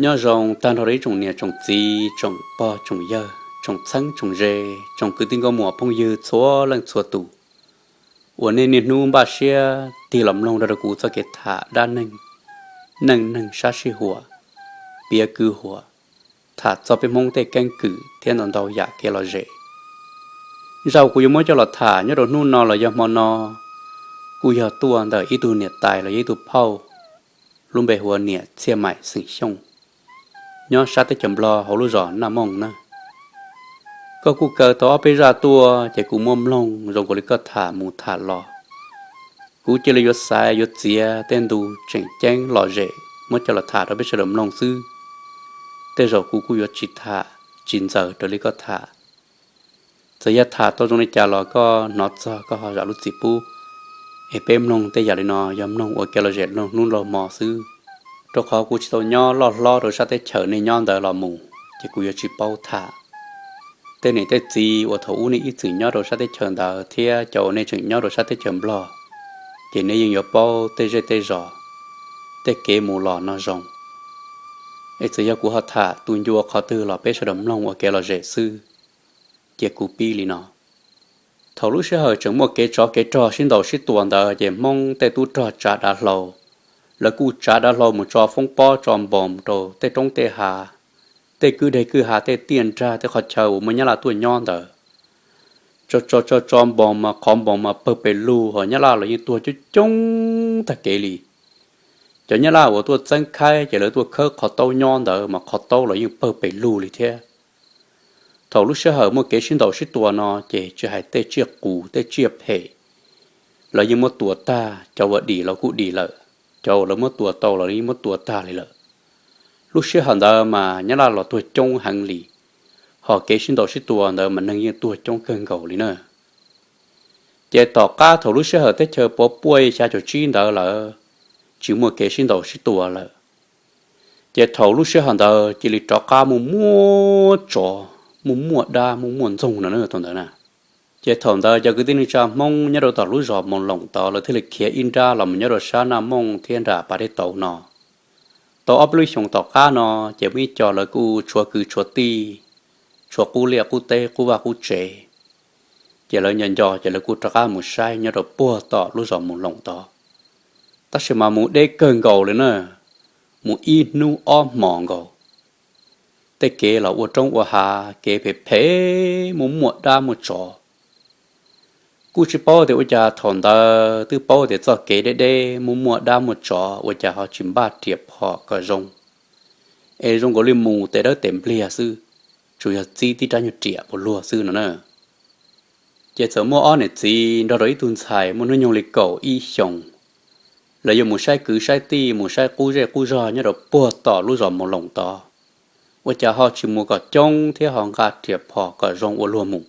Nyob zoo tag nrho rau ib tsoom niam tsoom txiv, tsoom pog tsoom yawg, tsoom txheeb tsoom ze, tsoom kwv tij nkauj muam phooj ywg txhua leej txhua tus uas nej niaj hnub npaj siab tig los mloog rau kuv txoj kev tham dab neeg, neej neeg sab sij huam, piav kwv huam, tham txog peb Hmoob tej keeb kwm thiab ntau ntau yam kev lom zem. Zaj uas kuv yuav muab coj los tham nyob rau hnub no los yog hmo no kuj yog tuaj ntawm ib tug niam tais los yog ib tug phauj, lub npe hu ua niam Txhiaj Maim xeem Xyooj, nyob sab teb chaws Nplog hauv lub zos Naj Mooj na. Koj kuj kaw tau ob peb zaj tuaj ces kuv muab mloog zoo nkaus li koj tham mus tham los. Kuv cia li yuav xaiv yuav txiav tej ntu tseem ceeb lom zem muab coj los tham rau peb sawv daws mloog xwb. Tej zaum kuv kuj yuav tsis tham tsis ntxaws raws li koj tham. Txawm yog tham tau zoo li cas los koj hnov txog koj ho zam lub txim pub. Es peb mloog tej yam li no yog mloog ua kev lom zem mloog hnub laug hmo xwb, rau qhov kuv tsis tau nyob loj hlob rau sab teb chaws nej nyob ntawd los mus, ces kuv yuav tsis paub tham. Tej niam tej txiv uas thaum ub nej ib txwm nyob rau sab teb chaws ntawd thiab cov uas nej tseem nyob rau sab teb chaws Nplog, ces nej yeej yuav paub tej zej tej zos, tej kev mus los no zoo. Es txawm yog kuv ho tham tu ncua qhov twg los peb sawv daws mloog ua kev lom zem xwb, cia kuv pib li no. Thaum lub sij hawm tseem muaj kev tsov kev rog sib ntaus sib tua ntawd ces Hmoob tej tub rog tsav dav hlau, lawv kuj tsav dav hlau mus tso foob pob tso npoos rau tej roob tej hav, tej kwj deg kwj ha, tej tiaj nrag, tej qhov chaw uas muaj Nyab Laj tuaj nyob ntawd. Tso tso tso tso npoos mas qhov npoos mas pawg pes lug, ho Nyab Laj los yeej tuag coob coob tag kev li. Cov Nyab Laj uas tuaj txeeb khaib ces lawv tuaj khawb qhov taub nyob ntawd mas qhov taub los yeej pawg pes lug li thiab. Thaum lub sij hawm muaj kev sib ntaus sib tua no ces tsis hais tej tsiaj qus tej tsiaj phem, lawv yeej muab tua tag, cov uas dim los kuj dim lawm, cov uas lawv muab tua tau los yeej muab tua tag li lawm. Lub sij hawm ntawd mas Nyab Laj los tuag coob heev li, ho kev sib ntaus sib tua ntawd mas neeg yeej tuag coob kawg nkaus li na. Ces tom qab thaum lub sij hawm teb chaws puav puaj xya caum tsib ntawd lawm, tsis muaj kev sib ntaus sib tua lawm, ces thaum lub sij hawm ntawd cia li rov qab muaj muaj tsov, muaj muaj dab, muaj muaj ntxoog no na thaum ntawd na. Ces thaum ntawd cov kwv tij neej tsa Hmoob nyob rau tom lub zos Moos Loos tod lawv thiaj li khiav ib nrab los mus nyob rau sab Naj Mooj thiab nram Pas Dej Tauv no. Tau ob peb lub xyoos tom qab no, ces muaj ib co lawv kuj tshuav kwv tshuav tij, tshuav qub liaj qub teb qub vaj qub tsev, ces lawv nco nco ces lawv kuj rov qab mus saib nyob rau puag tom lub zos Moos Loos tod. Tab sis mas mus deb kawg nkaus li na, mus ib hnub ob hmos nkaus. Tej kev los ua roob ua hav, kev phem phem, muaj muaj dab muaj tsov. Kuj tsis paub tias ua cas thaum ntawd twb paub tias txoj kev deb deb muaj muaj dab muaj tsov ua cas ho tsis npaj riam phom kom zoo, es zoo nkaus li mus tes dawb tes npliag xwb, tsuas yog txib tib rab nyuag riam ua luag xwb no na. Ces txawm muaj ob niam txiv nrog rau ib tug ntxhais muaj hnub nyoog li kaum ib xyoos, lawv yuav mus saib kwv saib tij, mus saib qub zej qub zog nyob rau puag tom lub zos Moos Loos tod. Ua cas ho tsis mus kom coob thiab ho nqa riam phom kom zoo ua luag mus.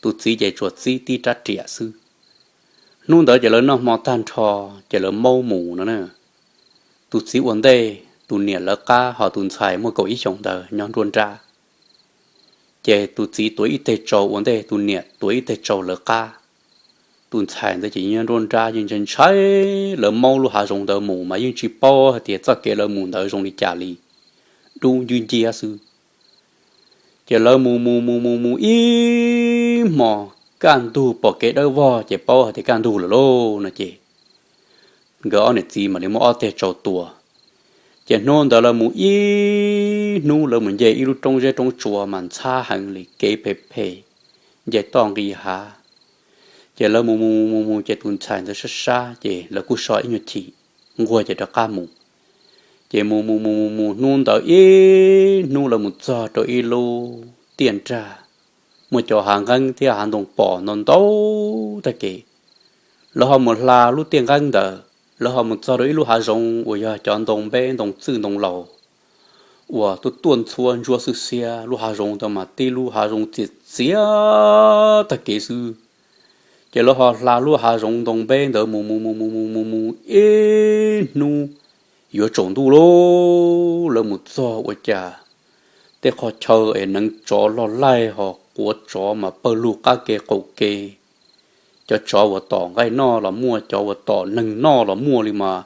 Tus txiv ces tsuas txib tib rab riam xwb. Hnub ntawd ces lawv noj hmo tag nrho, ces lawv maub mus no na. Tus txiv ua ntej, tus niam lawv qab, ho tus ntxhais muaj kaum ib xyoos ntawd nyob nruab nrab. Ces tus txiv tuav ib teg tsau ua ntej, tus niam tuav ib teg tsau lawv qab. Tus ntxhais ntawd ces nyob nruab nrab yeej ntshai ntshai, lawv maub lub hav zoov ntawd mus mas yeej tsis paub hais tias txoj kev lawv mus ntawd zoo li cas li, dub ncwb nciab xwb. Ces lawv mus mus mus mus mus ib hmos, kaj ntug pom kev dawb vog ces paub hais tias kaj ntug lawm lauj no ces nkawd ob niam txiv mam li muab ob teg tsau tua. Ces hnub ntawd lawv mus ib hnub, lawv mus nce ib lub roob zeb roob tsua mas ntxhab heev li, kev phem phem, nce toj nqis hav. Ces lawv mus mus mus mus ces tus ntxhais ntawd sab sab ces lawv kuj so ib nyuag chim nquag ces rov qab mus. Ces mus mus mus mus mus hnub ntawd ib hnub lawv mus txog rau ib lub tiaj nrag, muaj cov hav nqeeb thiab hav ntoo pom ntau ntau tag kev. Lawv ho mus hla lub tiaj nqeeb ntawd, lawv ho mus txog rau ib lub hav zoov uas yog cov ntoo npeb ntoo txwj ntoo laus uas tuaj tuaj ntxhua ntsuab xwb xiab. Lub hav zoov ntawd mas tib lub hav zoov txias txias tag kev xwb. Ces lawv ho hla lub hav zoov ntoo npeb ntawd mus mus mus mus mus mus mus ib hnub yuav tsaus ntuj lauj, lawv mus txog ua cas tej qhov chaw es neev tsov loj laij ho quav tsov mas pawg lug qab ke qaum ke. Cov tsov uas tom nqaij noj los muaj, cov uas tom neeg noj los muaj li mas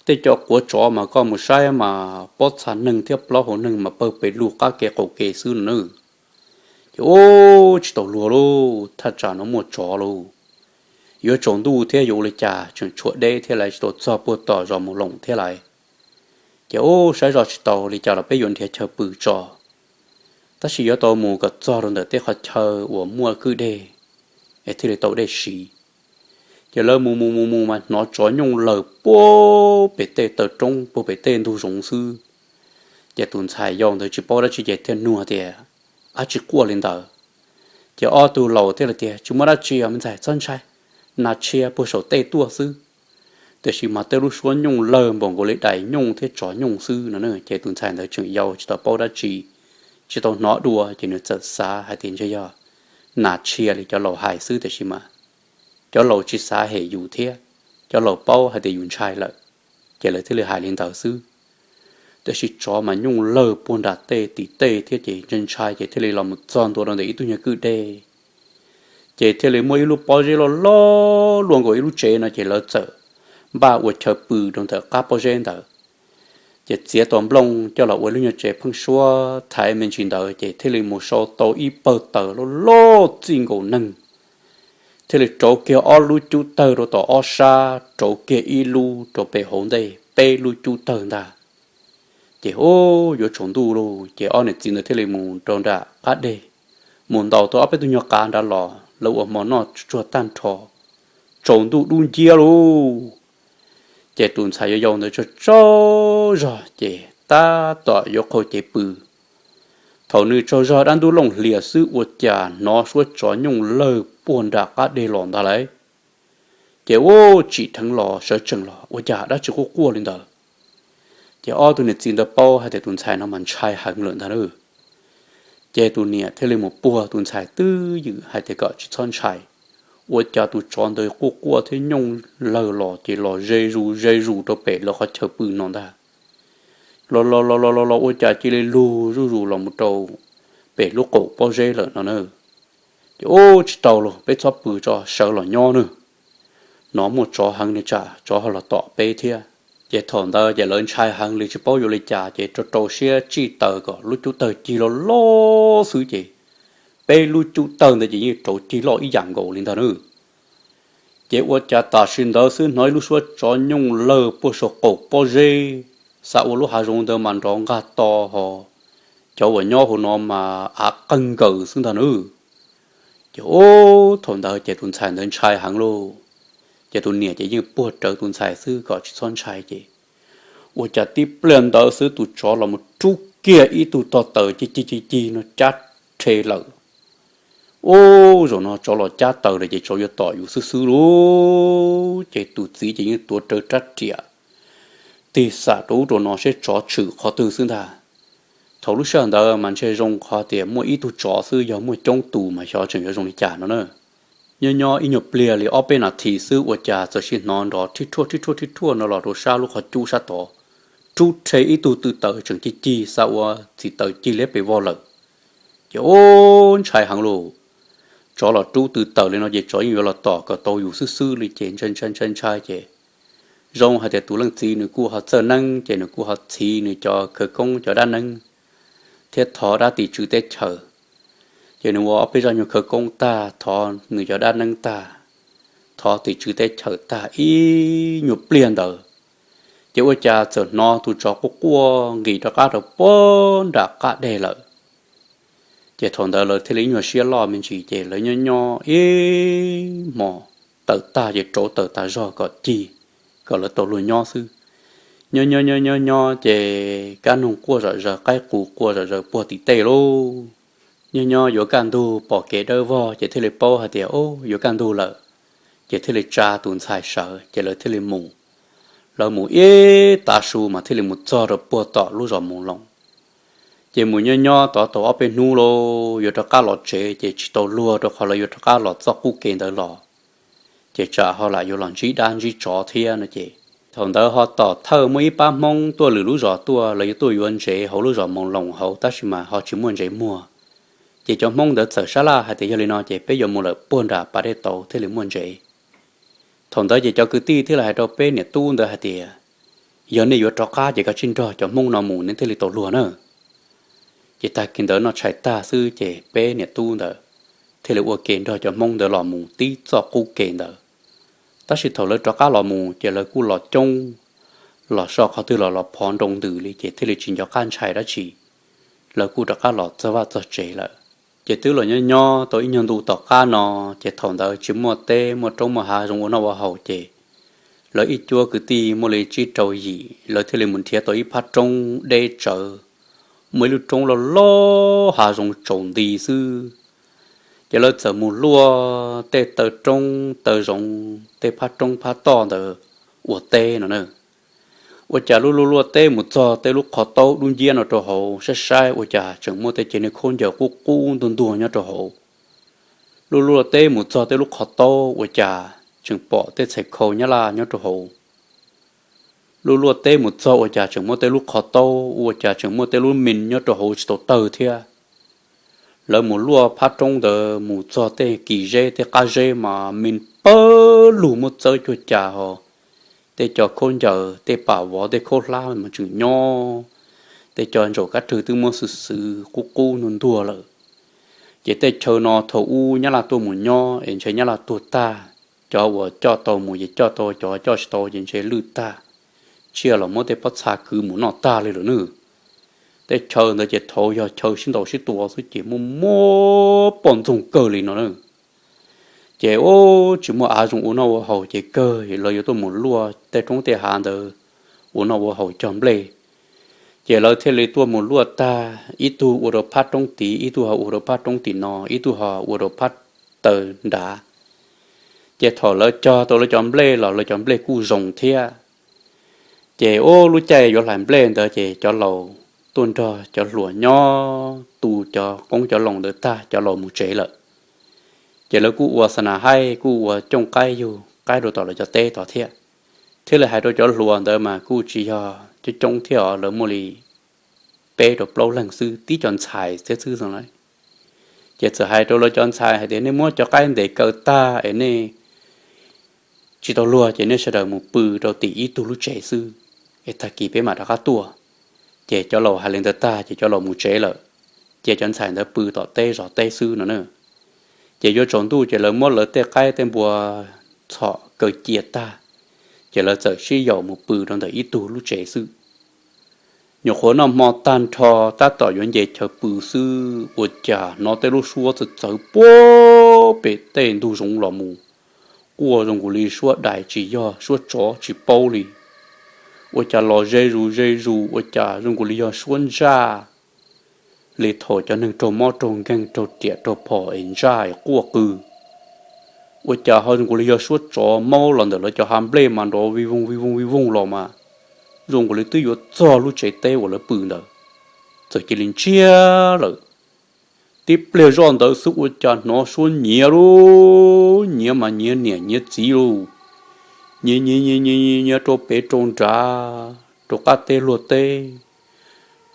Tej cov quav tsov mas koj mus saib mas pob txha neeg thiab plaub hau neeg mas pawg pes lug qab ke qaum ke xwb no na. Ces ub, tsis tau luag lauj, thaj tsam no muaj tsov lauj. Yuav tsaus ntuj thiab yuav ua li cas tseem tshuav deb thiab lawv tsis tau txog puag tom zos Mus Loos thiab lawv. Ces ub, saib zoj tsis tau li cas los peb yuav nrhiav chaw pw tso. Tab sis yuav tau mus kom txog rau ntawm tej qhov chaw uas muaj kwj deg es thiaj li tau dej siv. Ces lawv mus mus mus mus mas hnov tsov nyooj lawg puag pem tej taw roob puag pem tej ntug zoov xwb. Ces tus ntxhais yau ntawd tsis paub dab tsi ces thiaj nug tias, Ab, tsis quaj li ntawd? Ces ob tug laus thiaj li tias, Tsis muaj dab tsi os me ntxhais, txhob ntshai, nas tshia puag saum tej tuaj xwb. Tiam sis mas tej lub suab nyooj lawg npaum nkaus li dais nyooj thiab tsov nyooj xwb no. Ces tus ntxhais ntawd tseem yau tsis tau paub dab tsi, tsis tau hnov dua ces nws txawm xav hais tias ntshe yog nas tshia li cov laus hais xwb, tiam sis mas cov laus tsis xav hem yus thiab, cov laus paub hais tias yus ntshai lawm, ces lawv thiaj li hais li ntawd xwb. Tiam sis tsov mas nyooj lawg puag nram tej tim tej thiab ces ntshai ntshai ces thiaj li los mus txog ntua rau ntawm ib tug nyuag kwj deg. Ces thiaj li muaj ib lub pob zeb loj loj luaj nkaus ib lub tsev no ces lawv txawm npaj ua chaw pw rau ntawm qab pob zeb ntawd. Ces txiav tau nplooj coj los ua lub nyuag tsev pheeb suab thaiv me ntsis ntawd ces thiaj li mus sau tau ib pawg taws loj loj txij nkaus neeg. Thiaj li rauv kiag ob lub cub tawg rau tom ob sab, rauv kiag ib lub rau pem hauv ntej, peb lub cub tawg ntag. Ces ub, yuav tsaus ntuj lauj, ces ob niam txiv ntawd thiaj li mus rau nram qab deg, mus ntaus tau ob peb tug nyuag qav nrad los lawv ua hmo noj tsuag tag nrho. Tsaus ntuj dub nciab lauj, ces tus ntxhais yau yau ntawd tsaug tsaug zog ces tab tom yuav qhau cev pw. Thaum nws tsaug zog dab ntub looj hlias xwb ua cas hnov suab tsov nyooj lawg puag nram qab deg los ntag lauj. Ces ua tsim dheev los sawv tsees los ua cas dab tsi quaj quaj li ntawd. Ces ob tug niam txiv ntawd paub hais tias tus ntxhais no mas ntshai heev lawm ntag lauj. Ces tus niam thiaj li mus puag tus ntxhais twb ywm hais tias kom tsis txhob ntshai. Ua cas tus tsov ntawd quaj quaj thiab nyooj lawg los ces los ze zus ze zus rau pem lawv qhov chaw pw no ntag. Los los los los los los ua cas cia li lug zuj zus los mus rau pem lub qaum pob zeb lawm no na. Ces ub, tsis tau los, peb txhob pw tso, sawv los nyob nawb. Nov muaj tsov heev ne, tsam tsov ho los tom peb thiab. Ces thaum ntawd ces lawv ntshai heev li tsis paub yuav li cas ces rau rau siab tsij taws kom lub cub tawg cig loj loj xwb ces peb lub cub tawg ntawd ces yeej rauv cig loj ib yam nkaus li ntag nawb. Ces ua cas tam sim ntawd xwb hnov ib lub suab tsov nyooj lawg puag saum qaum pob zeb, xav ua lub hav zoov ntawd mas nrov nqag to ho, cov uas nyob hauv no mas av qeeg nkaws xwb ntag nawb. Ces ub, thaum ntawd ces tus ntxhais ntawd ntshai heev lauj. Ces tus niam ces yeej puag rawv tus ntxhais xwb kom tsis txhob ntshai ces ua cas tib pliag ntawd xwb tus tsov los mus rub kiag ib tug tog taws cig cig cig cig no cab rhe lawm. Ub, zaum no tsov los cab taws lawm ces tsov yuav tom yus xwb xwb lauj. Ces tus txiv ces yeej tuav rawv rab riam tig xam rau ub rau no seb tsov tshwm qhov twg xwb ntag. Thaum lub sij hawm ntawd mas ntshe zoo qhov tias muaj ib tug tsov xwb, yog muaj coob tus mas xyov tseem yuav zoo li cas no na. Nyob nyob ib nyuag pliag li ob peb nas this xwb ua cas txawm sim hnov nrov rhib rhuaj rhib rhuaj rhib rhuaj no los rau sab lub qhov cub sab tod, rub rhe ib tug tw taws tseem cig cig xav ua txiv taws cig liab pes vog lawm. Ces ub, ntshai heev lauj. Tsov los rub tw taws li no ces tsov yeej yuav los tom kom tau yus xwb xwb li ces ntshai ntshai ntshai ntshai ces zoo hais tias tus leej txiv nws kuj ho txawj neeb ces nws kuj ho txhiv nws cov khawv koob cov dab neeb thiab thov dab tim tswv teb chaws. Ces nws ua ob peb zaj nyuag khawv koob tag, thov nws cov dab neeb tag, thov tim tswv teb chaws tag ib nyuag pliag ntawd, ces ua cas txawm hnov tus tsov quaj quaj nqis rov qab rau puag nram qab deg lawm. Ces thaum ntawd lawv thiaj li ib nyuag siab loj me ntsis ces lawv nyob nyob ib hmo tawm tag ces rauv taws tas zog kom cig, kom lawv tau luag nyob xwb. Nyob nyob nyob nyob nyob ces kab noog quaj zom zaws, qaib qus quaj zom zaws puag tim tej lauj. Nyob nyob yuav kaj ntug pom kev dawb vog ces thiaj li paub hais tias, Ub, yuav kaj ntug lawm. Ces thiaj li tsa tus ntxhais sawv ces lawv thiaj li mus. Lawv mus ib tav su mas thiaj li mus txog rau puag tom lub zos Moos Loos. Ces mus nyob nyob tod tau ob peb hnub lauj, yuav rov qab los tsev ces tsis tau luag rau qhov lawv yuav rov qab los txoj qub kev ntawd los, ces tsam ho lam yuav los ntsib dab ntsib tsov thiab no ces. Thaum ntawd ho tom thawj muaj ib pab Hmoob tuaj lwm lub zos tuaj, lawv yuav tuaj yuav ntsev hauv lub zos Moos Loos hauv tab sis mas ho tsis muaj ntsev muag. Ces cov Hmoob ntawd txawm sab laj hais tias, Yog li no ces peb yuav mus lawm puag nram pas dej tauv thiaj li muaj ntsev. Thaum ntawd ces cov kwv tij thiaj li hais rau peb niam tub ntawd hais tias, Yog nej yuav rov qab ces kav tsij nrog cov Hmoob no mus nej thiaj li tau luag na. Ces tag kis ntawd noj tshais tag xwb ces peb niam tub ntawd thiaj li ua ke nrog cov Hmoob ntawd los mus tib txoj qub ke ntawd. Tab sis thaum lawv rov qab los mus ces lawv kuj los coob, los so qhov twg los los phov nroo ntws li ces thiaj li tsis nco qab ntshai dab tsi. Lawv kuj rov qab los txog vaj txog tsev lawm. Ces twb los nyob nyob tau ib nyuag ntu tom qab no, ces thaum ntawd tsis muaj teb muaj roob muaj hav zoov ua noj ua haus ces lawv ib cuab kwv tij muaj li tsib rau yim lawv thiaj li mus nrhiav tau ib phab roob deb tsawv, muaj ib lub roob loj loj hav zoov tsaus nti xwb. Ces lawv txawm mus luaj tej taw roob taw zoov tej phab roob phab toj ntawd ua teb no na. Ua cas luaj luaj teb mus txog tej lub qhov taub dub nciab no rau hauv, saib saib ua cas tseem muaj tej ceg niag khaub ncaws qub qub ntuag ntuag nyob rau hauv. Luaj luaj teb mus txog tej lub qhov taub ua cas tseem pom tej txhais khau nyab laj nyob rau hauv. Luaj luaj teb mus txog ua cas tseem muaj tej lub qhov taub ua cas tseem muaj tej lub me nyob rau hauv tsis tau tawg thiab. Lawv mus luaj phab roob ntawd mus txog tej kis zeb tej qab zeb mas me pawg lug muab txawb cuag cas ho. Tej cov khaub ncaws tej pam vov tej khaub hlab mas tseem nyob, tej cov ntsaum kab rwg twb muab xwb xwb qub qub ntuag ntuag lawm. Ces tej chaw no thaum ub nyab laj tuaj mus nyob es ntshe nyab laj tuag tag, cov uas coj tau mus ces coj tau, cov coj tsis tau ces ntshe lwj tag, tsiaj los muab tej pob txha kwv mus noj tag li lawm nawb. Tej chaw ntawd ces thaum yog chaw sib ntaus sib tua xwb ces muaj muab poj ntxoog kawg li no na. Ces ub tsis muaj av zoo ua noj ua haus ces kawg lawv yuav tuaj mus luaj tej roob tej hav ntawd ua noj ua haus cog nplej. Ces lawv thiaj li tuaj mus luaj tag, ib tug ua rau phab roob tid, ib tug ho ua rau phab roob tim no, ib tug ho ua rau phab taw nrad. Ces thaum lawv cog tau lawv cov nplej los lawv cov nplej kuj zoo thiab. Ces ub lub caij yuav hlais nplej ntawd ces cov laus tuaj nrog cov hluas nyob tu cov qoob cov loo ntawd tag cov laus mus tsev lawm. Ces lawv kuj ua xa nas haib kuj ua cooj qaib yug qaib rau tom lawv cov teb tod thiab. Thiaj li hais rau cov hluas ntawd mas kuj tsis yog coob coob thiab os, lawv muaj li peb rau plaub leeg xwb, tib cov ntxhais thiab xwb xwb lawm. Ces txawm hais rau lawv cov ntxhais hais tias nej muab cov qaib ntes kaw tag es nej tsis tau luag ces nej sawv daws mus pw rau tim ib tug lub tsev xwb, es tag kis peb mam rov qab tuaj. Ces cov laus hais li ntawd tag ces cov laus mus tsev lawm, ces cov ntxhais ntawd pw tom teb zov teb xwb no na. Ces yuav tsaus ntuj ces lawv muab lawv tej qaib tej npua txhom kaw cia tag, ces lawv txawm sib yaum mus pw rau ntawm ib tug lub tsev xwb. Nyuam qhuav noj hmo tag nrho, tab tom yuav nce chaw pw xwb ua cas hnov tej lub suab txawv txawv puag pem tej ntug zoov los mus, quaj zoo nkaus li suab dais tsis yog suab tsov tsis paub li. Ua cas los ze zus ze zus ua cas zoo nkaus li yog suab ntsaj li thaum cov neeg raug mob raug nkeeg raug riam raug phom es ntsaj es quaj qw. Ua cas ho zoo nkaus li yog suab tsov maub los ntawm lawv cov hav nplej mas nrov vij voog vij voog vij voog los mas zoo nkaus li twb yuav txog lub tsev teb uas lawv pw ntawd, txawm cia li ntsiag lawm. Tib pliag zoj ntawd xwb ua cas hnov suab nyiav lauj, nyiav mas nyiav niam nyiav txiv lauj, nyiav nyiav nyiav nyiav nyiav rau pem rau nrad rau qab teb luag teb,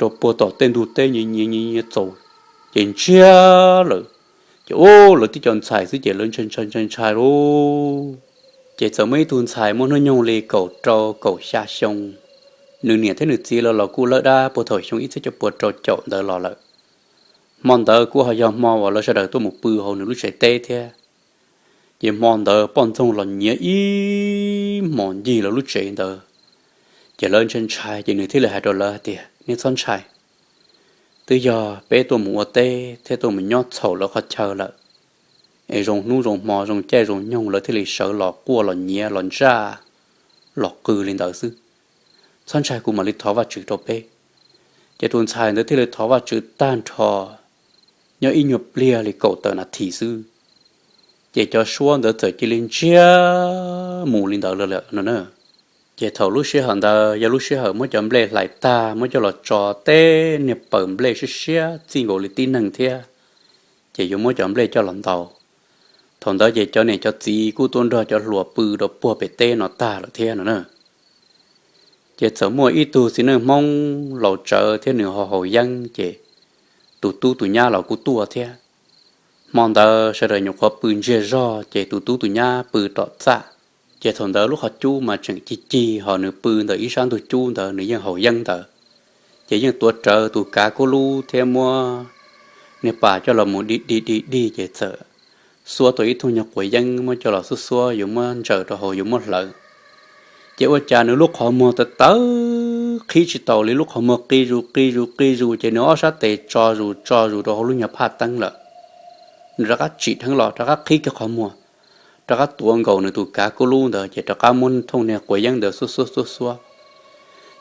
rau puag tom tej ntug teb nyiav nyiav nyiav nyiav txaus, ces ntsiag lawm. Ces ub lawv tib co ntxhais xwb ces lawv ntshai ntshai ntshai ntshai lauj. Ces txawm muaj ib tug ntxhais muaj hnub nyoog li kaum rau kaum xya xyoo, nws niam thiab nws txiv lawv los kuj lawb dab puag thaum xyoo ib txhiab cuaj puas rau caum ntawd los lawm. Hmo ntawd kuj ho yog hmo uas lawv sawv daws tuaj mus pw hauv nws lub tsev teb thiab. Ces hmo ntawd poj ntxoog los nyiav ib hmos ncig lawv lub tsev ntawd, ces lawv ntshai ntshai ces nws thiaj li hais rau lawv hais tias nej txhob ntshai, twb yog peb tuaj mus ua teb thiab tuaj mus nyob txhaum lawv qhov chaw lawm, es zoo hnub zoo hmo zoo caij zoo nyoog lawv thiaj li sawv los quaj los nyiav los ntsaj los qw li ntawd xwb. Txhob ntshai, kuv mam li thov Vajtswv rau peb. Ces tus ntxhais ntawd thiaj li thov Vajtswv tag nrho, nyob ib nyuag pliag li kaum tawm nas this xwb, ces cov suab ntawd txawm cia li ntsiag mus li ntawd lawm no na. Ces thaum lub sij hawm ntawd yog lub sij hawm muab cov nplej hlais tag muab coj los tso, tej niag paws nplej siab siab txij nkaus li tib neeg thiab, ces yuav muab cov nplej coj los ntaus. Thaum ntawd ces cov niam cov txiv kuj tuaj nrog cov hluas pw rau puag pem teb no tag lawm thiab no na. Ces txawm muaj ib tug txiv neej Hmoob laus tsawv thiab nws ho haus yeeb, ces tus tub tus nyab los kuj tuaj thiab. Hmo ntawd sawv daws nyuam qhuav pw ntsiag zog ces tus tub tus nyab pw tom txaj, Ces thaum ntawd lub qhov cub mas tseem cig cig ho nws pw ntawm ib sab ntug cub ntawd nws yeej haus yeeb ntawd. Ces yeej tuav rawv tus kav kub lub thiab muab niag pas coj los mus dig dig dig dig ces txawm xuab tau ib thooj nyuag quav yeeb muab coj los xuab xuab yuav muab ntsaws rau hauv yuav muab hlawv. Ces ua cas nws lub qhov muag tawv tawv qhib tsis taus li, lub qhov muag qi zus qi zus qi zus ces nws ob sab tes tso zus tso zus rau hauv lub nyuag phaj teeb lawm. Nws rov qab tsim dheev los rov qab qhib kiag qhov muag, rov qab tuav nkaus nws tus kav kub lub ntawd ces rov qab muab thooj niag quav yeeb ntawd xuab xuab xuab xuab.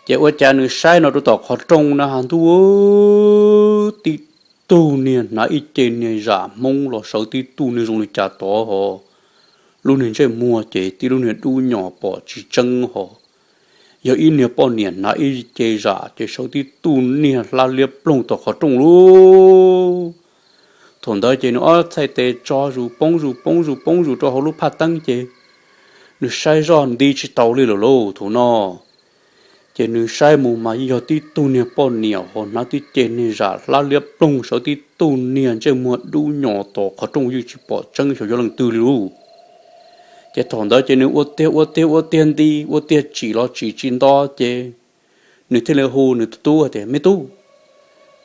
Ces ua cas nws saib no rau tom qhov rooj na has ntuj, tib tug niag hnav ib ce niag zam hmoob los sawv tib tug niag zoo li cas tod ho. Lub niag ntsej muag ces tib lub niag dub nyos pom tsis tseeb ho. Yog ib niag poj niam hnav ib ce zam ces sawv tib tug niag hlab liab ploog tom qhov rooj lauj. Thaum ntawd ces nws ob txhais tes tso zus poob zus poob zus poob zus rau hauv lub phaj teeb ces nws saib zoj nti tsis taus li lawm lauj thaum no. Ces nws saib mus mas yog tib tug niag poj niam ho hnav tib ce niag zam hlab liab ploog sawv tib tug niag ntsej muag dub nyos tom qhov rooj yeej tsis pom tseeb xyov yog leej twg li lauj. Ces thaum ntawd ces nws ua tiag ua tiag ua tiag nti ua tiag tsim los tsim tsis nto ces nws thiaj li hu nws tus tub tias, Me tub,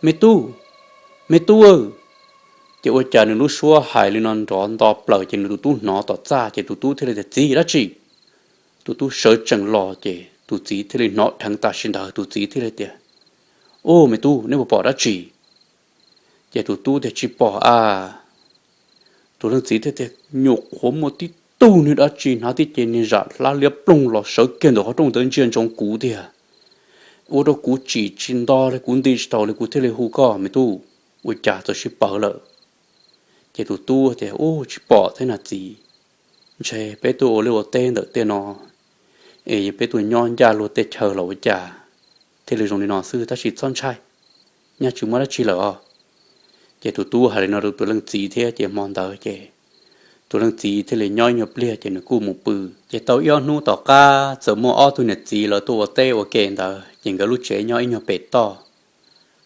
me tub, me tub aw. Ces ua cas nws lub suab hais li no nrov nto plaws ces nws tus tub hnov tom txaj ces tus tub thiaj li tias, Txiv, dab tsi? Tus tub sawv tsees los ces tus txiv thiaj li hnov dheev tam sim ntawd tus txiv thiaj li tias, Ub, me tub, neb puas pom dab tsi? Ces tus tub tias, Tsis pom a. Tus leej txiv thiaj tias, Nyuam qhuav muaj tib tug niag dab tsi hnav tib ce niag zam hlab liab ploog los sawv kiag ntawm qhov rooj ntawd ntsia ntsoov kuv tiag. Ua rau kuv tsim tsis nto li, kuv nti tsis taus li, kuv thiaj li hu koj me tub, ua cas txawm sib pawv lawm. Ces tus tub tias, Ub, tsis pom thiab na txiv. Ntshe peb tuaj ua liaj ua teb ntawm tej no es peb tuaj nyob ncaj luag tej chaw los ua cas thiaj li zoo li no xwb, tab sis txhob ntshai, nyaj tsis muaj dab tsi lawm os. Ces tus tub hais li no rau tus leej txiv thiab ces hmo ntawd ces tus leej txiv thiaj li nyob ib nyuag pliag ces nws kuj mus pw. Ces tau ib ob hnub tom qab txawm muaj ob tug niam txiv lawv tuaj ua teb ua ke ntawd ces nkawd lub tsev nyob ib nyuag pem toj.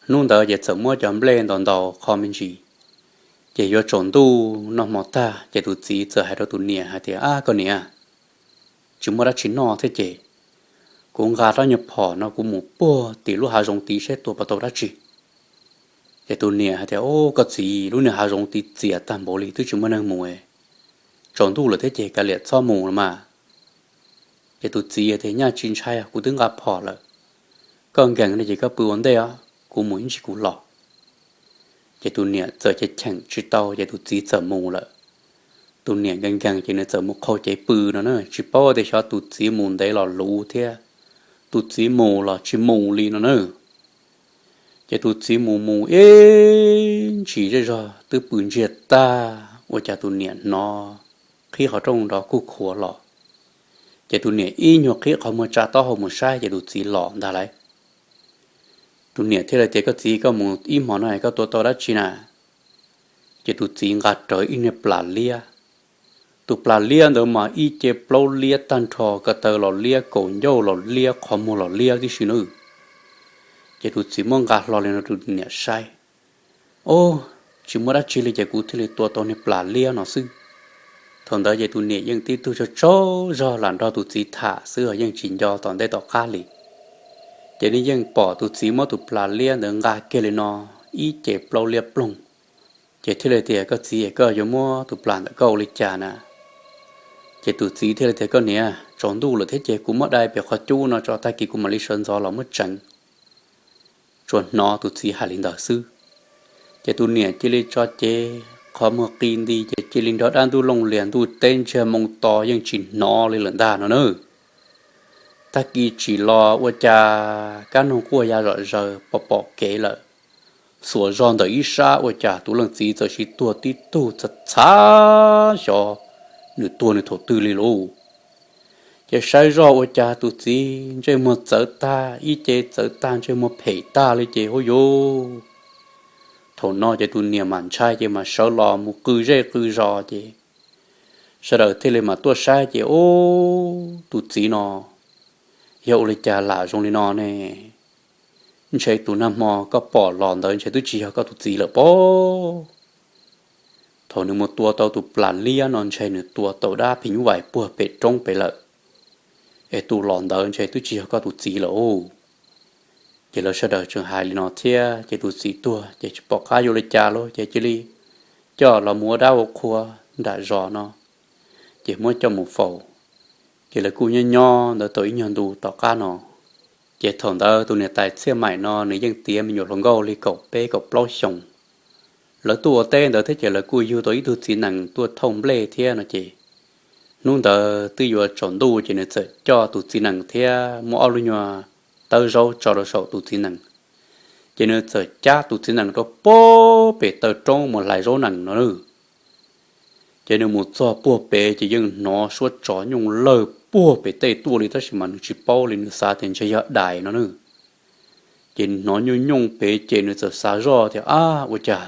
Hnub ntawd ces txawm muab cov nplej ntaus ntaus qho me ntsis. Ces yuav tsaus ntuj noj hmo tag ces tus txiv txawm hais rau tus niam hais tias, Ab, koj niam, tsis muaj dab tsi noj thiab ces kuv nqa rab nyuag phom no kuv mus puag tim lub hav zoov tid seb tua puas tau dab tsi. Ces tus niam hais tias, Ub, koj txiv, lub niag hav zoov tid txias tag npaum li twb tsis muaj neeg mus, tsaus ntuj lawm thiab ces kav liam txhob mus los mas. Ces tus txiv tias, Nyaj tsis ntshai, kuv twb nqa phom lawm. Koj nkees no ces koj pw ua ntej os, kuv mus ib ntsis kuv los. Ces tus niam txawm cheem cheem tsis tau ces tus txiv txawm mus lawm. Tus niam nkees nkees ces nws txawm mus qaug cev pw no na, tsis paub tias xyov tus txiv mus ntev los luv thiab, tus txiv mus los tsis mus li no na. Ces tus txiv mus mus ib ntsis zej zog twb pw ntsiag tag ua cas tus niam hnov qhib qhov rooj nrov kuj khuav los. Ces tus niam ib nyuag qhib qhov muag tsa taub hau mus saib ces tus txiv los ntag lauj. Tus niam thiaj li tias, Koj txiv, koj mus ib hmo no koj tua tau dab tsi na? Ces tus txiv nqa rawv ib niag plas liab. Tus plas liab ntawd mas ib ce plaub liab tag nrho, ko taw los liab, kaum ncauj los liab, qhov muag los liab tib si na. Ces tus txiv muab nqa hlo li no rau tus niam saib. Ob, tsis muaj dab tsi li ces kuv thiaj li tua tau niag plas liab no xwb. Thaum ntawd ces tus niam yeej tib tug tsaug tsaug zog lam nrog tus txiv tham xwb os, yeej tsis nco tom ntej tom qab li. Ces nws yeej pom tus txiv muab tus plas liab ntawd nqa kiag li no ib ce plaub liab ploog. Ces thiaj li tias, Koj txiv, koj yuav muab tus plas ntawm koj ua li cas na? Ces tus txiv thiaj li tias, Koj niam, tsaus ntuj lawm thiab ces kuv muab dai pem qhov cub no tso, tag kis kuv mam li sawv ntxov los muab tseev. Tsuas hnov tus txiv hais li ntawd xwb, ces tus niam cia li tso cev qhov muag qi nti ces cia li nrog dab ntuj looj lias ntuj teb ntsiag moo to yeej tsis hnov li lawm ntag no na. Tag kis tsim los ua cas kab noog quaj ya zom zaws pom pom kev lawm. Xuas zog ntawm ib sab ua cas tus leej txiv txawm sib tuag tib tug txhav txhav xyov nws tuag nws thaum twg li lauj. Ces saib zog ua cas tus txiv ntsej muag txawv tag, ib ce txawv tag, ntsej muag phem tag li ces huab yuv. Thaum no ces tus niam mam ntshai ces mam sawv los mus qw zej qw zos ces sawv daws thiaj li mam tuaj saib ces, Ub, tus txiv no yog ua li cas lam zoo li no ne? Ntshe tus nag hmo koj pom los ntawd ntshe twb tsis yog koj tus txiv lawm pob. Thaum nws mus tua tau tus plas liab no ntshe nws tua tau dab phim nyuj vais puag pem roob pem lawm. es tus los ntawd ntshe twb tsis yog koj tus txiv lawm. Ces lawv sawv daws tseem hais li no thiab ces tus txiv tuag ces tsis pom qab yuav li cas lawm ces cia li coj los mus ua dab ua qhua nram zos no, ces muab coj mus faus. Ces lawv kuj nyob nyob ntawd tau ib nyuag ntu tom qab no, ces thaum ntawd tus niam tais Txhiaj Maim no nws yeej tiav me nyuam hluas nkauj li kaum peb kaum plaub xyoos. Lawv tuaj ua teb ntawd thiab ces lawv kuj yug tau ib tug txiv nees tuaj thauj nplej thiab no ces hnub ntawd twb yuav tsaus ntuj ces nws txawm coj tus txiv nees thiab muab ob lub nyuag tawb zaub tso rau saum tus txiv nees, ces nws txawm cab tus txiv nees rau puag pem taw roob mus hlais zaub nees no na. Ces nws mus txog puag pem ces yeej hnov suab tsov nyooj lawg puag pem tej tuaj li tab sis mas nws tsis paub li, nws xav tias ntshe yog dais no na. Ces hnov nyooj nyooj pem ces nws txawm xav zoj tias, Ab, ua cas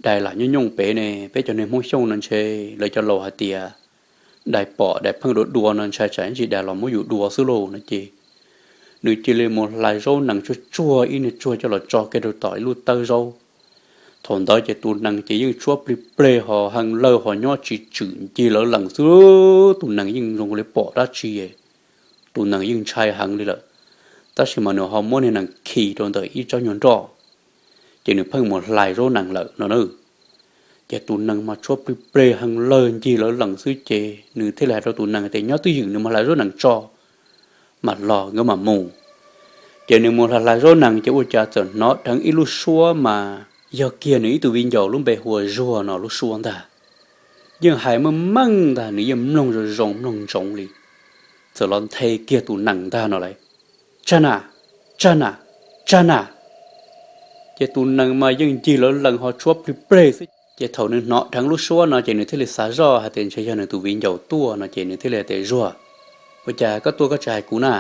dais lam nyooj nyooj pem ne? Peb cov neeg Hmoob Xyooj no ntshe lawv cov laus hais tias dais pom dais pheej dua dua no ntshai tsam ib ntsis dais los muab yus dua xwb lauj no ces nws cia li mus hlais zaub nees tsuag tsuag ib niag tsuag coj los tso kiag rau tom ib lub tawb zaub. Thaum ntawd ces tus nees ces yeej tshuab plig pleg ho hee lawg ho nyob tsis tswm ncig lawv lees xwb. Tus nees yeej zoo li pom dab tsi, tus nees yeej ntshai heev li lawm, tab sis mas nws ho muab niag nees khi rau ntawm ib tsob nyuag nroj, ces nws pheej mus hlais zaub nees lawm no na. Ces tus nees mas tshuab plig pleg hee lawg ncig lawv lees xwb ces nws thiaj li hais rau tus nees tias nyob twj ywm nws mus hlais zaub nees tso mas los nkawd mam mus. Ces nws mus hlais hlais zaub nees ces ua cas txawm hnov dheev ib lub suab mas yog kiag nws ib tug viv ncaus lub npe hu ua Zuag no lub suab ntag. Yeej hais meej meej ntag, nws yeej mloog zoo zoo mloog ntsoov li, txawm los nthe kiag tus nees ntag no lawm, Tsab na, tsab na, tsab na. Ces tus nees mas yeej ncig lawv lees ho tshuab plig pleg xwb ces thaum nws hnov dheev lub suab no ces nws thiaj li xav zoj hais tias ntshe yog nws tus viv ncaus tuaj no ces nws thiaj li hais tias Zuag, ua cas koj tuaj koj tsis hais kuv na?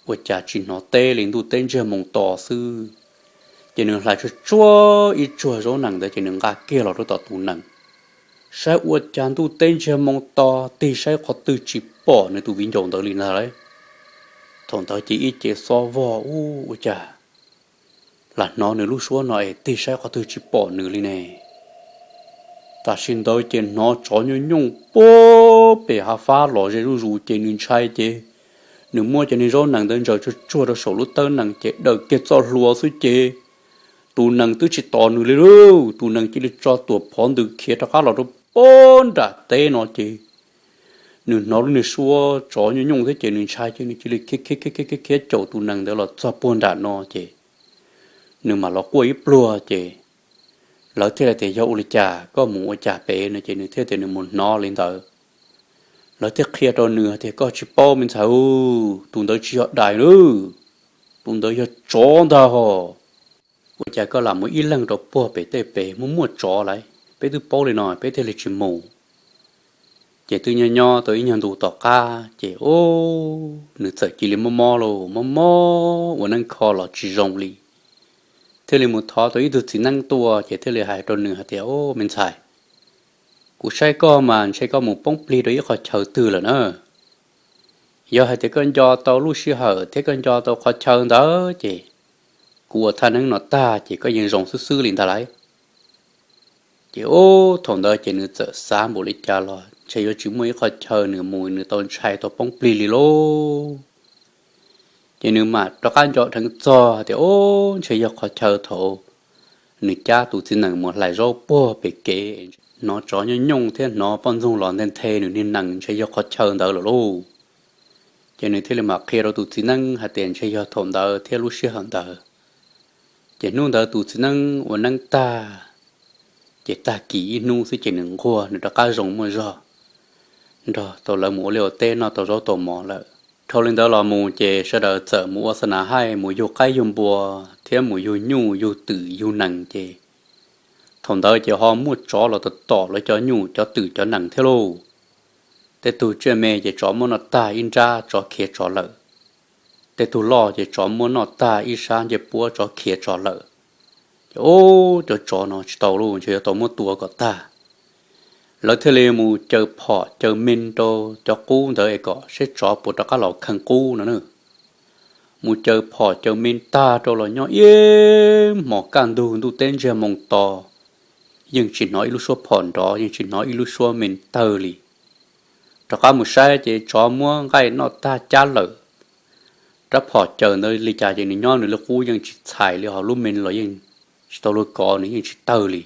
Ua cas tsis hnov teb li, ntuj teb ntsiag moo to xwb. Ces nws hlais tsuag tsuag ib tsuag zaub nees ntawd ces nws nqa kiag los rau tom tus nees, saib ua cas ntuj teb ntsiag moo to, tig saib qhov twg tsis pom nws tus viv ncaus ntawd li ntag lauj. Thaum ntawd ces ib ce xob vog, Ub, ua cas lam hnov nws lub suab no es tig saib qhov twg tsis pom nws li ne? Tam sim ntawd ces hnov tsov nyooj nyooj puag pem hav fab los ze zuj zus ces nws ntshai ces nws muab cov niag zaub nees ntawd ntsaws tsuag tsuag rau saum lub tawb nees ces daws kiag txoj hlua xwb ces tus nees twb tsis tos nws li lauj. Tus nees cia li tso tuam phov ntws khiav rov qab los rau puag nram teb no ces nws hnov lub niag suab tsov nyooj nyooj thiab ces nws ntshai ces nws cia li khiav khiav khiav khiav khiav caum tus nees ntawd los txog puag nram no ces nws mam los quaj ib pluag ces lawv thiaj li tias yog ua li cas koj mus ua cas pem no ces nws thiaj tias nws mus hnov li ntawd. Lawv thiaj qhia rau nws tias koj tsis paub me ntxhais, tus ntawd tsis yog dais lauj, tus ntawd yog tsov ntag hos. Ua cas koj lam mus ib leeg rau puag pem tej pem muaj muaj tsov lawm, peb twb paub li no peb thiaj li tsis mus. Ces twb nyob nyob tau ib nyuag ntu tom qab ces ub, nws txawm cia li mob mob lauj, mob mob ua neeb kho los tsis zoo li. Thiaj li mus thov tau ib tug txiv neeb tuaj ces thiaj li hais rau nws hais tias, Ub, me ntxhais, kuv saib koj mas ntshe koj mus poob plig rau ib qhov chaw twg lawm na. Yog hais tias koj nco tau lub sij hawm thiab koj nco tau qhov chaw ntawd ces kuv ua thaj neeb no tag ces koj yeej zoo xwb xwb li ntag lauj. Ces ub, thaum ntawd ces nws txawm xav npaum li cas los ntshe yuav tsis muaj ib qhov chaw nws mus nws tau ntshai tau poob plig li lauj. Ces nws mam rov qab nco dheev txog tias ub, ntshe yog qhov chaw thaum nws cab tus txiv nees mus hlais zaub puag pem kev, hnov tsov nyooj nyooj thiab hnov poj ntxoog los nthe nthe nws niag nees ntshe yog qhov chaw ntawd lawm lauj. Ces nws thiaj li mam qhia rau tus txiv neeb hais tias ntshe yog thaum ntawd thiab lub sij hawm ntawd. Ces hnub ntawd tus txiv neeb ua neeb tag, ces tag kis ib hnub xwb ces nws nquag nws rov qab zoo muaj zog, nrog tau lawv mus ua liaj ua teb noj tau zaub tau mov lawm. Dhau li ntawd los mus ces sawv daws txawm mus ua xa nas haij mus yug qaib yug npua thiab mus yug nyuj yug twm yug nees ces thaum ntawd ces ho muaj tsov los tom tom lawv cov nyuj cov twm cov nees thiab lauj. Tej tug tsiaj me ces tsov muab noj tag ib nrab tsov khiav tsov lawm. Tej tug loj ces tsov muab noj tag ib sab ncej puab tsov khiav tsov lawm. Ces ub, cov tsov no tsis tau lauj, ntshe yuav tau muab tua kom tag. Lawv thiaj li mus caws phom caws me rau cov qub ntawd es kom saib tsov puas rov qab los kheej qub no na. Mus caws phom caws me tag rau los nyob ib hmos kaj ntug ntuj teb ntsiag moo to, yeej tsis hnov ib lub suab phom nrov yeej tsis hnov ib lub suab me tawg li. Rov qab mus saib ces tsov muab nqaij noj tag cab lawm. Rab phom caws ntawd li cas ces nws nyob nws li qub yeej tsis txhais li, hos lub me los yeej tsis tau luag kov, nws yeej tsis tawg li.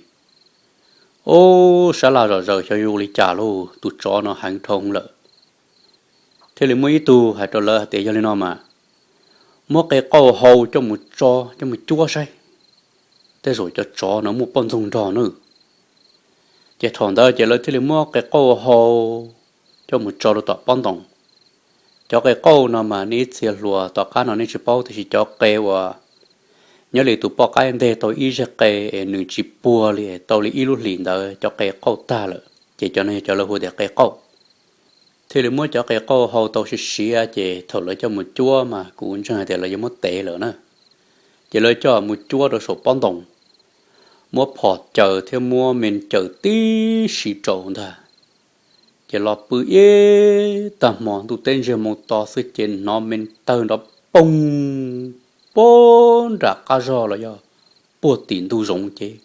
Ub, sab laj zom zaws xyov yuav ua li cas lauj, tus tsov no heev dhau lawm. Thiaj li muaj ib tug hais rau lawv hais tias, yog li no mas muab qe qauj hau coj mus tso, coj mus cuab saib, tej zaum cov tsov no muaj poj ntxoog nrog na. Ces thaum ntawd ces lawv thiaj li muab qe qauj hau coj mus tso rau tom pob ntoos. Cov qe qauj no mas nej ib txhia hluas tom qab no nej tsis paub, tiam sis cov qe uas nyob li tus poj qaib nteg tau ib zeg qe es nws tsis puag li es tau li ib lub hlis ntawd cov qe qauj tag lawm, ces cov no yog cov lawv hu tias qe qauj. Thiaj li muab cov qe qauj hau tau siav siav ces thaum lawv coj mus cuab mas kuv ntseeg hais tias lawv yuav muab tev lawm na. Ces lawv coj mus cuab rau saum pob ntoos, muab phom caws thiab muab me caws tib si rau ntag. Ces los pw ib tag hmo ntuj teb ntsiag moo to xwb ces hnov me tawg nrov poog puag nram qab zog los yog puag tim ntug zoov ces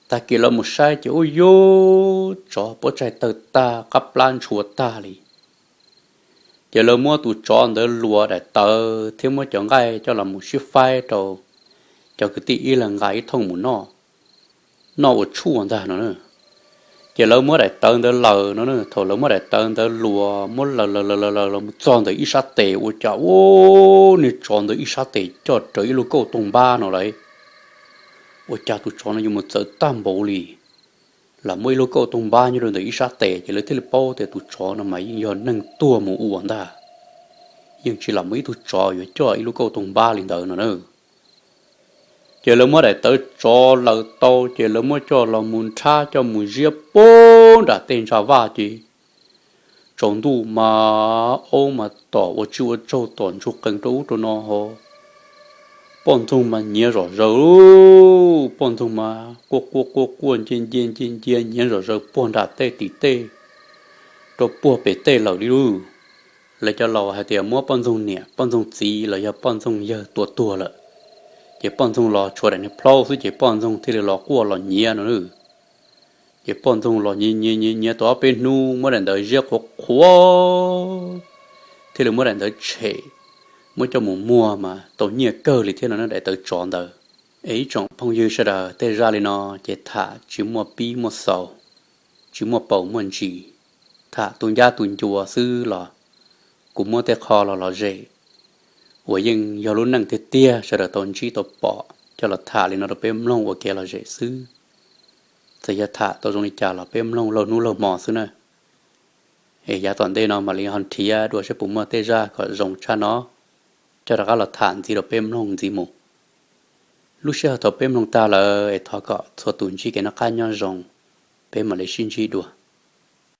tag kis lawv mus saib ces ub, yuav tsov puab tsaig tawg tag, qab plab ntshua tag li. Ces lawv muab tus tsov ntawd luas daim tawv thiab muab cov nqaij coj los mus sib faib rau cov kwv tij ib leeg nqa ib thooj mus noj, noj ua tshuaj ntag no. Ces lawv muab daim tawv ntawd laws no, thaum lawv muab daim tawv ntawd luas muab laws laws laws laws los mus txog ntawm ib sab tes ua cas ub, niag tsov ntawd ib sab tes coj rawv ib lub kauj toog npab no lawm. Ua cas tus tsov no yuav mus txawv tag npaum li, lam muaj ib lub kauj toog npab nyob rau ntawm ib sab tes, ces lawv thiaj li paub tias tus tsov no mas yeej yog neeg tuag mus ua ntag. Yeej tsis lam muaj ib tug tsov yuav coj ib lub kauj toog npab li ntawd no na. Ces lawv muab daim tawv tsov laws tau ces lawv muab coj los mus nrhab coj mus ziab puag nram tej ntsa vaj ces tsaus ntuj mas aub mas tom ua tsis ua tsaug tom ntsuj qees rau ub rau no ho. Poj ntxoog mas nyiav zom zaws, poj ntxoog mas quaj quaj quaj quaj ncia ncia ncia ncia nyiav zom zaws puag nram tej tim tej rau puag pem tej lawm li lub. Lawv cov laus hais tias muab poj ntxoog niam poj ntxoog txiv los yog poj ntxoog yawg tua tuag lawm, ces poj ntxoog los tshuav daim niag plhaub xwb ces poj ntxoog thiaj li los quaj los nyiav no. Ces poj ntxoog los nyiav nyiav nyiav nyiav tau ob peb hnub muab daim ntawd ziab qhuav qhuav thiaj li muab daim ntawd tshem, muab coj mus muag mas tau nyiaj kawg li thiab no na, daim tawv tsov ntawd. Es ib tsoom phooj ywg sawv daws, tej zaj li no ces tham tsis muaj pib muaj xaus, tsis muaj paus muaj ntsis, tham tu ncab tu ncua xwb los kuv muab tej qho los lom zem uas yeej yog lub neej tiag tiag sawv daws tau ntsib tau pom coj los tham li no rau peb mloog ua kev lom zem xwb. Txawm yog tham tau zoo li cas los peb mloog laug hnub laug hmo xwb na. Es yav tom ntej no mam li ho nrhiav dua saib puas muaj tej zaj kom zoo tshaj no coj rov qab los tham ntxiv rau peb mloog ntxiv mus. Lub sij hawm thaum peb mloog tag lawm es thov kom txhua tus ntsib kev noj qab nyob zoo, peb mam li sib ntsib dua.